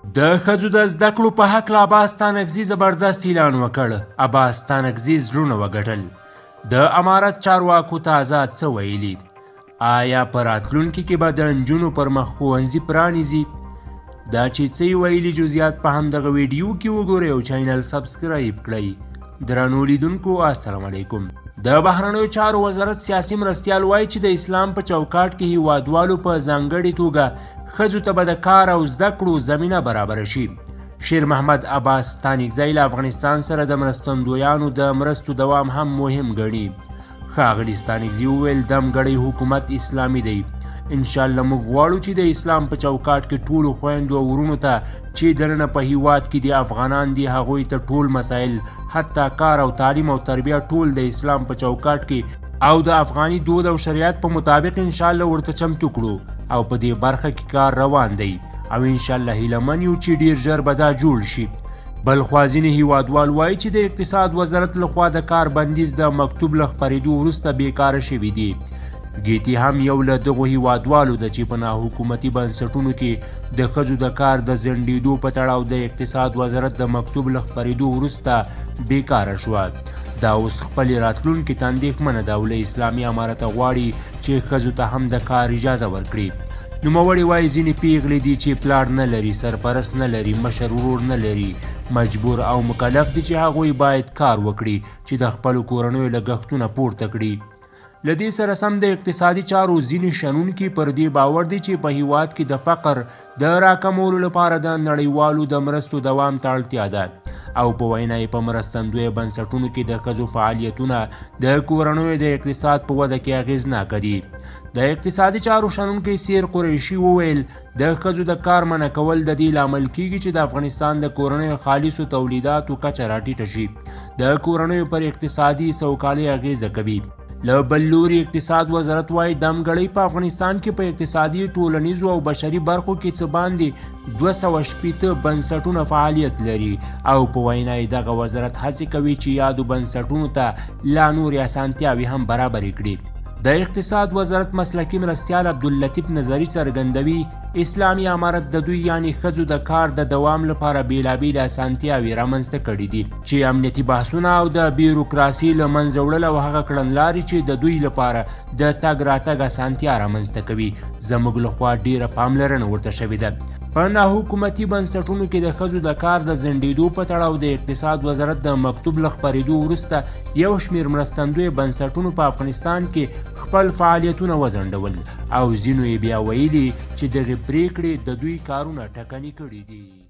د ښځو د زده کړو په هکله عباس ستانکزي زبردست اعلان وکړ. عباس ستانکزي زړونه وګټل. د امارت چارواکو تازه څه ویلي؟ آیا په راتلونکي کې به د نجونو پر مخ ښوونځي پرانیزي؟ دا چې څه یې ویلي جزئیات په همدغه ویډیو کې وګورئ او چینل سبسکرایب کړئ. درنو لیدونکو السلام علیکم. د بهرنیو چارو وزارت سیاسي مرستیال وایي چې د اسلام په چوکاټ کې هیوادوالو په ځانګړې توګه ښځو ته به د کار او زده کړو زمینه برابره شي. شیر محمد عباس ستانکزی له افغانستان سره د مرستندویانو د مرستو دوام هم مهم ګڼي. ښاغلي ستانکزي وویل، دمګړی حکومت اسلامي دی. انشاءالله موږ غواړو چې د اسلام په چوکاټ کې ټولو خویندو او وروڼو ته چې دننه په هیواد کې دي افغانان دي هغوی ته ټول مسایل حتی کار او تعلیم او تربیه ټول د اسلام په چوکاټ کې او د افغاني دود او شریعت په مطابق انشاءالله ورته چمتو کړو او په دې برخه کې کار روان دی او انشاءالله هیله من یو چې ډیر ژر به دا جوړ شي. بلخوا ځینې هیوادوال وایي چې د اقتصاد وزارت لخوا د کار بندیز د مکتوب له خپرېدو وروسته بېکاره شوي دي. ګیتي هم یو له دغو هیوادوالو ده چې په ناحکومتي بنسټونو کې د ښځو د کار د ځنډېدو په تړاو د اقتصاد وزارت د مکتوب له خپرېدو وروسته بېکاره شوه. دا اوس خپلې راتلونکې ته اندېښمنه ده او له اسلامي امارته غواړي چې ښځو ته هم د کار اجازه ورکړي. نوموړې وايي، ځینې پېغلې دي چې پلار نه لري، سرپرست نه لري، مشر ورور نه لري، مجبور او مکلف دي چې هغوی باید کار وکړي چې د خپلو کورنیو لګښتونه پورته کړي. له دې سره سم د اقتصادي چارو ځینې شنونکي پر دې باور دي چې په هیواد کې د فقر د راکمولو لپاره د نړیوالو د مرستو دوام ته اړتیا ده او په وینا یې په مرستندویه بنسټونو کې د ښځو فعالیتونه د کورنیو د اقتصاد په وده کې اغېزناکه دي. د اقتصادي چارو شنونکی سیر قریشي وویل، د ښځو د کار منع کول د دې لامل کیږي چې د افغانستان د کورنیو خالصو تولیداتو کچه راټیټه شي، د کورنیو پر اقتصادي سوکالۍ اغېزه کوي. له بل لوري اقتصاد وزارت وايي، دمګړۍ په افغانستان کې په اقتصادي، ټولنیزو او بشري برخو کې څه باندې 260 بنسټونه فعالیت لري او په وینا یې دغه وزارت هڅې کوي چې یادو بنسټونو ته لا نورې اسانتیاوې هم برابرې کړي. د اقتصاد وزارت مسلکي مرستیال عبداللطیف نظري څرګندوي، اسلامي امارت د دوی یعنې ښځو د کار د دوام لپاره بېلابېلې اسانتیاوې رامنځته کړې دي چې امنیتي بحثونه او د بیروکراسي له منځه وړل او هغه کړنلارې چې د دوی لپاره د تګ راتګ اسانتیا رامنځته کوي زموږ لخوا ډېره پاملرنه ورته شوې ده. په ناحکومتي بنسټونو کې د ښځو د کار د ځنډېدو په تړاو د اقتصاد وزارت د مکتوب له خپرېدو وروسته یو شمېر مرستندوی بنسټونو په افغانستان کې خپل فعالیتونه وځنډول او ځینو یې بیا ویلي چې دغې پرېکړې د دوی کارونه ټکني کړي دي.